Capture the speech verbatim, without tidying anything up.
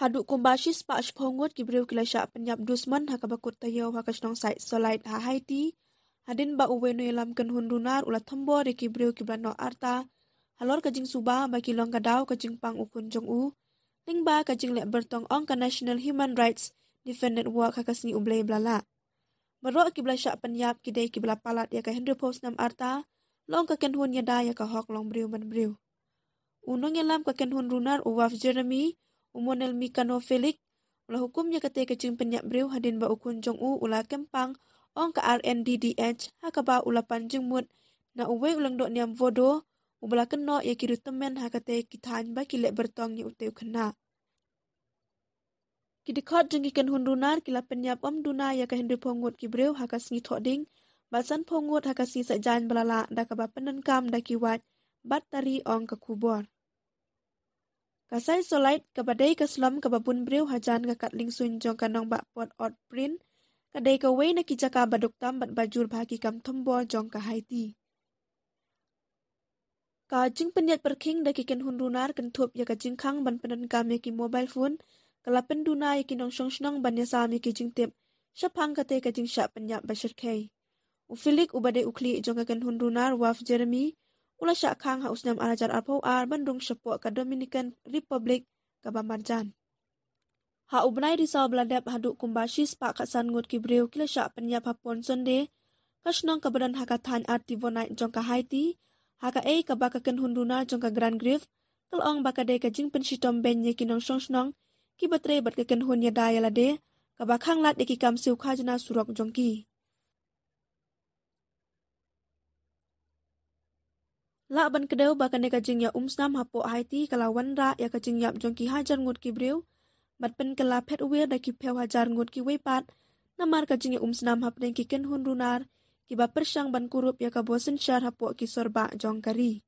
Haduh kumba shispah shiphew ngut ki briew ki la shah pynïap dusmon ha kaba kut taïew ha ka shnong Sait Solait ha Haiti, hadien ba uwei u nongïalam kynhun runar u la thombor ïa ki briew kiba la noh arta halor ka jingsuba ba ki long ka daw ka jingpang u khun jong u, lyngba ka jingleh byrtong, ong ka National Human Rights Defense Network ha ka sngi U Blei ba la lah. Baroh kiba la shah pynïap ki dei kiba la palat ïa ka hynriewphew snem arta, long ka kynhun ïada ïa ka hok long briew man briew. U nongïalam ka kynhun runar u Waf Jeremy, u Monel Mikano Felix, u la hukum ïa katei ka jingpynïap briew hadien ba u khun jong u u la kem pang, ong ka R N D D H, ha kaba u la pan jingmut na uwei u lyngdoh niam Vodo uba la kynnoh ïa ki riew tymmen ha katei ki thaiñ ba ki leh byrtong ïa utei u khynnah. Ki dkhot jong ki kynhun runar ki la pynïap ym duna ïa ka hynriewphew ngut ki briew ha ka sngi Thohdieng, bad sanphew ngut ha ka sngi Saitjaiñ ba la lah, da kaba pyndonkam da ki wait bad tari, ong ka khubor. Ka Sait Solait, kaba dei ka slum kaba bun briew hajan ka katling suiñ jong ka nongbah Port-au-Prince, ka dei kawei na ki jaka ba duk tam bad ba jur bha ki kam thombor jong ka Haiti. Ka jingpynïaid pyrkhing da ki kynhun runar kynthup ïa ka jingkhang ban pyndonkam ïa ki mobile phone, ka la pynduna ïa ki nongshong shnong ban ïasam ïa ki jingtip shaphang katei ka jingshah pynïap ba shyrkhei. U Felix, uba dei u khlieh jong ka kynhun runar Waf Jeremy, u la shah khang ha u snem ar hajar arphew ar ban rung shapoh ka Dominican Republic kaba marjan. Ha u bnai Risaw ba la dep, haduh kumba shispah khatsan ngut ki briew ki la shah pynïap ha Pont Sunday, ka shnong kaba don ha ka thaiñ Artibonite jong ka Haiti, ha kaei kaba ka kynhun runar jong ka Grand Griffe ka la ong ba ka dei ka jingpynshitom beiñ ïa ki nongshong shnong kiba trei bad ka kynhun ïada ïa lade, kaba khanglad ïa ki kam siew khajna surok jong ki. Lah ban kdew ba kane ka jingïaumsnam hapoh Haiti ka la wanrah ïa ka jingïap jong ki hajar ngut ki briew, bad pynkylla phet wiar da ki phew hajar ngut kiwei pat, namar ka jingïaumsnam hapdeng ki kynhun runar kiba pyrshang ban kurup ïa ka bor synshar hapoh ki sorbah jong ka ri.